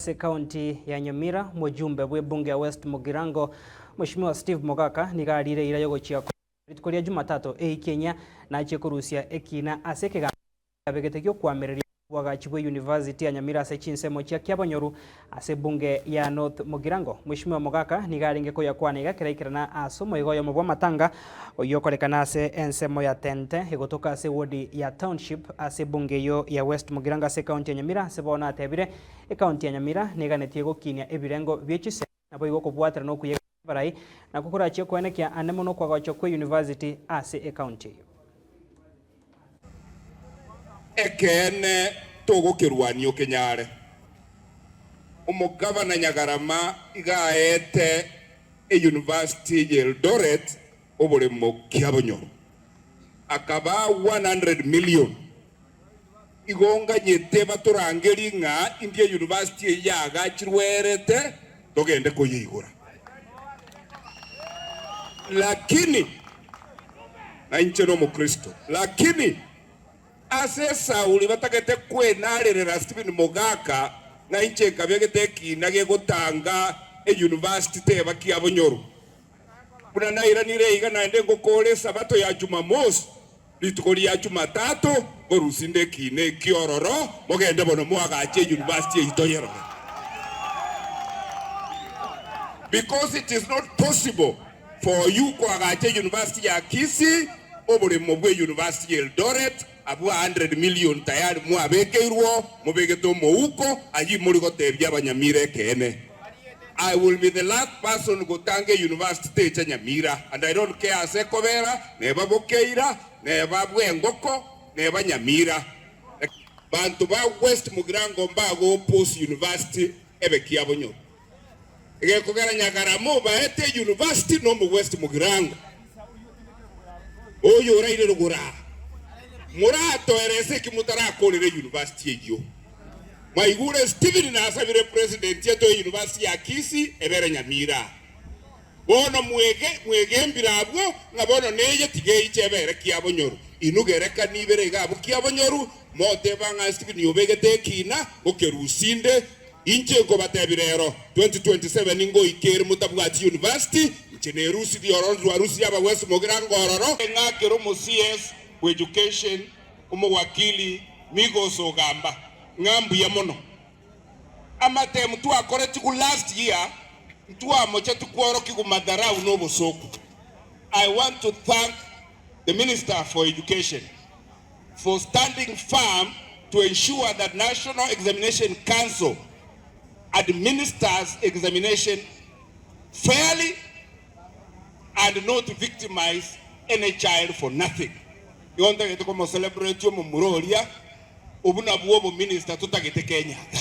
Ase ekaunti ya Nyamira, omojumbe bw'ebunge ya West Mugirango, Mweshimiwa Steve Mogaka nigo arire eira y'ogochia rituko ria Jumatatu eiki enyia nachie korusia ekina ase ekegango kiabegete gi'okoamereria obwagachi bwe University ya Nyamira ase chinsemo chia Kiabonyoru ase ebunge ya North Mugirango. Mweshimiwa Mogaka nigo arenge koyakwana iga ekero aikerana ase omoigo oyomo bw'amatanga oyio okorekana ase ensemo ya Tente egotoka ase ewodi ya Township ase ebunge eyio ya West Mugirango ase ekaunti ya Nyamira ase bono atebire Ekaunti ya Nyamira neganetie gokinia ebirengo bie chisemi naboigo okobwaterana okuya abarai nakwo korachie koenekia ande mono okoagochwa kwe university ase ekaunti eyio. Ekeene togokerwania okenyare. Omogavana Nyagarama iga aete eyunivasiti y'Eldoret oboremo kiabonyoro, akabaa 100 million. Igo nganyete batorangerie ng'a indi eyunivasiti eyio yaagachirwe erete, togende koyeigora. Lakini, na inche nomokristo, lakini ase esauri batagete kwenarerera Stephen Mogaka, na inche nkabegete ekiina gegotanga eyunivasiti teba kiabonyoru. Buna nairanire iga naende ngokoora Esabato ya Jumamosi, rituko ria Jumatatu ngorusia inde ekiina ekiororo, mogende bono moagache eyunivasiti eyio toyerore. Because it is not possible for you koagacha eyunivasiti ya Kisii, oboremo bw'eyunivasiti ya Eldoret, abwo 100 million tayari mwabekeirwe, mobegete omouko, ayio mori gotebia abanyamira ekeene. I will be the last person gotanga eyunivasiti techa Nyamira and I don't care ase ekobera, neba Bokeira, neba Bwengoko, neba Nyamira. Banto ba West Mugirango mbago oppose university ebe kiabonyoro. Egekogera Nyagarama obaete eyunivasiti nomo West Mugirango. Oyo oraire rogoro aa. Moratoerese eki motarakorera eyunivasiti eyio. Mwaigure Stephen nasabire president atoe eyunivasiti ya Kisii ebere Nyamira aa. Bono mwege mwegembire abwo ng'a bono neye tiga eiche ebere kiabonyoru. Inwe gerekani ibere iga abwo kiabonyoru, moteba ng'a Stephen obegete ekina, gokerusia inde. Inche nkobatebia rero, 2027 ngoika ere motabwati university, inche nerusirie ororo ndwarusirie abagwesi mogirango ororo. Ng'akere omo CS bw'education omowakili Migos Ogamba ng'a mbuya mono. Amatemu twakoretigwe last year ntwamochetie kworokigwa madharau na obosoku. I want to thank the Minister for Education for standing firm to ensure that National Examination Council administers examination fairly and not victimise any child for nothing. Igo ntagete komo celebrate omomura oria, obwo nabwo obominister totagete Kenya iga.